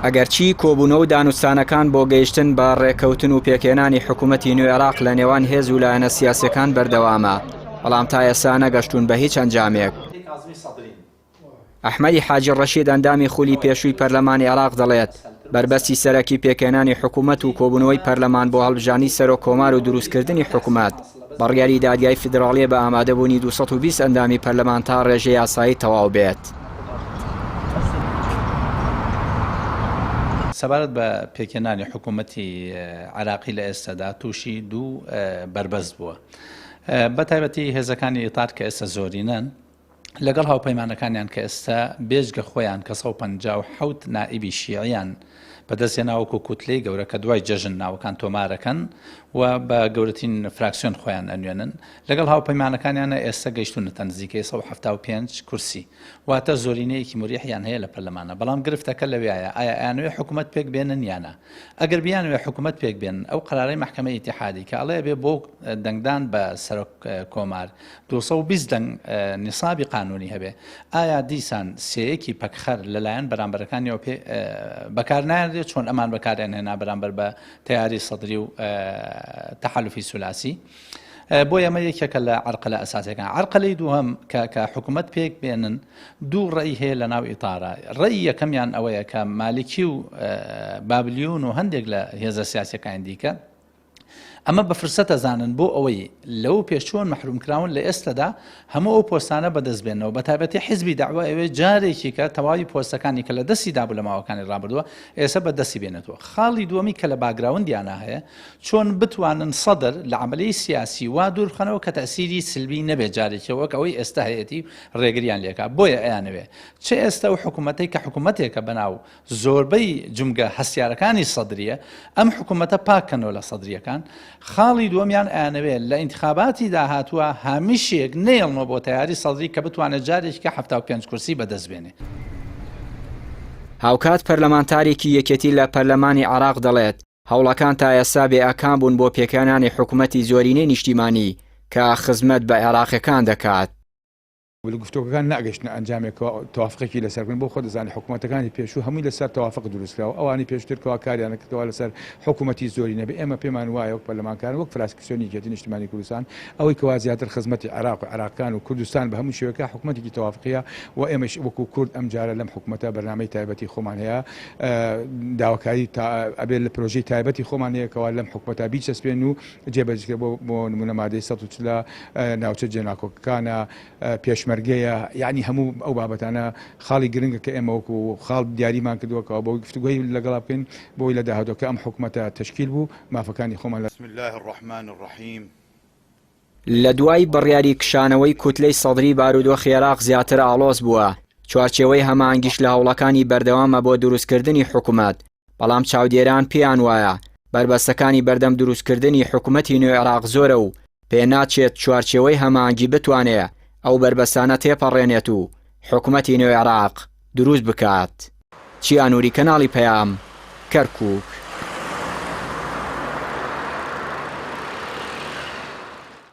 ئەگەرچی کۆبوونەوە و دانوستانەکان بۆ گەیشتن بە ڕێککەوتن و پێکهێنانی حکوومەتی نوێی عێراق لە نێوان هێز و لایەنە سیاسییەکان بەردەوامە، بەڵام تا ئێستا نەگەشتوون بە هیچ ئەنجامێک. ئەحمەدی حاجی ڕەشید ئەندامی خولی پێشووی پەرلەمانی عێراق دەڵێت، بەربەستی سەرەکی پێکهێنانی حکوومەت و کۆبوونەوەی پەرلەمان بۆ هەڵبژاردنی سەرۆک کۆمار و دروستکردنی حکوومەت، بڕیاری دادگای فیدراڵییە بە ئامادەبوونی 220 ئەندامی پەرلەمان تا ڕێژەی یاسایی تەواو بێت. سەبارەت بە پێکهێنانی حکوومەتی عێراقی لە ئێستادا تووشی دوو بەربەست بووە بە تایبەتی هێزەکانی ئیتار کە ئێستا زۆرینەن لەگەڵ هاوپەیمانەکانیان کە ئێستا بێجگە خۆیان کە 157 نائیبی شیعیان بەدەستهێنا وەکو کوتلەی گەورە کە دوای جەژن ناوەکان تۆمارەکەن و بە گەورەترین فراکسیۆن خۆیان ئەنوێنن لەگەڵ هاوپەیمانەکانیانە ئێستا گەیشتونەتە نزیکەی 175 کورسی واتە زۆرینەیەکی مریحیان هەیە لە پەرلەمانە بەڵام گرفتەکە لەوێیە ئایا ئەیانەوێ حکوومەت پێک بێنن یان نا ئەگەر بیانەوێ حکوومەت پێک بێنن ئەو قەرارەی مەحکەمەی ئیتیحادی کە ئەڵێ ئەبێ بۆ دەنگدان بە سەرۆک کۆمار 220 دەنگ نیسابی قانونی هەبێ ئایا دیسان سێیەکی پەکخەر لەلایەن بەرامبەرەکانیەوە پێ بەکار نایەنرێت چۆن ئەمان بەکاریان هێنا بەرامبەر بە تەیاری سەدری و تەحەلوفی سولاسی بۆ ئەمە یەکێکە لە عرقلە ئەساسەکان عرقلەی دووهەم کە کە حکوومەت پێک بێنن دوو ڕێی هەیە لە ناو ئیتارە ڕێی یەکەمیان ئەوەیە کە مالکی و بابلیون و هەندێک لە هێزە سیاسەکانی دیکە ئەمە بە فرسەت ئەزانن بۆ ئەوەی لەو پێش چۆن مەحروم کراون لە ئێستەدا هەموو ئەو پۆستانە بەدەست بێنەوە بە تایبەتی حیزبی دەعوە ئەوێ جارێکی کە تەواوی پۆستەکانی کە لە دەستی دابوو لە ماوەکانی ڕابردووە ئێستا بە دەستی بێنێتەوە خاڵی دووەمی کە لە background یانە هەیە چۆن بتوانن سەدر لە عەمەلیەی سیاسی وا دوور بخەنەوە کە تەئسیری سلبی نەبێت جارێکی وەک ئەوەی ئێستا هەیەتی ڕێگریان لێکا بۆیە ئەیانەوێ چ ئێستا ئەو حکوومەتەی کە حکوومەتێکە بەناو زۆربەی جومگە هەستیارەکانی سەدریە، ئەم حکومەتە پاک کەنەوە لە سەدریەکان، خاڵی دووەمیان ئەیانەوێ لە ئینتخاباتی داهاتووە هامیشێک نەیەڵنەوە بۆ تەیاری سەدری کە بتوانێت جارێکیکە 75 کورسی بەدەست بێنێ. هاوکات پەرلەمانتارێکی یەکێتی لە پەرلەمانی عێراق دەڵێت، هەوڵەکان تا ئێستا بێ ئاکام بوون بۆ پێکهێنانی حکومەتی زۆرینەی نیشتیمانی کە خزمەت بە عێراقیەکان دەکات. لە گفتۆگەکان نەگەشتنە ئەنجامێک کەوا تەوافقێکی لەسەر بکەن، بۆ خۆت دەزانی حکوومەتەکانی پێشوو هەمووی لەسەر تەوافق دروست کراوە، ئەوانەی پێشتر کەوا کاریان کرد کەوا لەسەر حکوومەتی زۆری نەبێ، ئێمە پێمان وایە وەک پەرلەمانکاران وەک فراکسیۆنی یەکێتی نیشتمانی کوردستان ئەوەی کەوا زیاتر خزمەتی عێراق و عێراقیان و کوردستان بە هەموو شێوەیەکە حکوومەتێکی تەوافقیە و ئێمەش وەکوو کورد ئەمجارە لەم حکوومەتە بەرنامەی تایبەتی خۆمان هەیە داواکاری تا ئەبێ لە پرۆژەی تایبەتی خۆمان هەیە کەوا لەم حکوومەتە بیچەسپێن و جێبەجێ بۆ بۆ نمونە مادەی 140 لە ناوچە جێناکۆکەکانە پێشمەرگەیە یعنی هەموو ئەو بابەتانە خاڵی گرنگە کە ئێمە وەکو خاڵ دیاریمان کردووە کەەوە بۆ گفتوگۆی لەگەڵا بکەین بۆی لە داهاتووە کە ئەم حکومەتە تەشکیل بوو مافەکانی خۆمان لە بسم اللە الرحمن الرحیم. لە دوای بڕیاری کشانەوەی کوتلەی سەدری بارودۆخی عێراق زیاتر ئاڵۆز بووە، چوارچێوەی هەماهەنگیش لە هەوڵەکانی بەردەوامە بۆ دروستکردنی حکومەت، بەڵام چاودێران پێیان وایە بەربەستەکانی بەردەم دروستکردنی حکومەتی نوێی عێراق زۆرە و پێناچێت چوارچێوەی هەماهەنگی بتوانێ ئەو بەربەستانە تێپەڕێنێت و حکومەتی نوێی عێراق دروست بکات. چیا نوری کەناڵی پەیام، کەرکوک.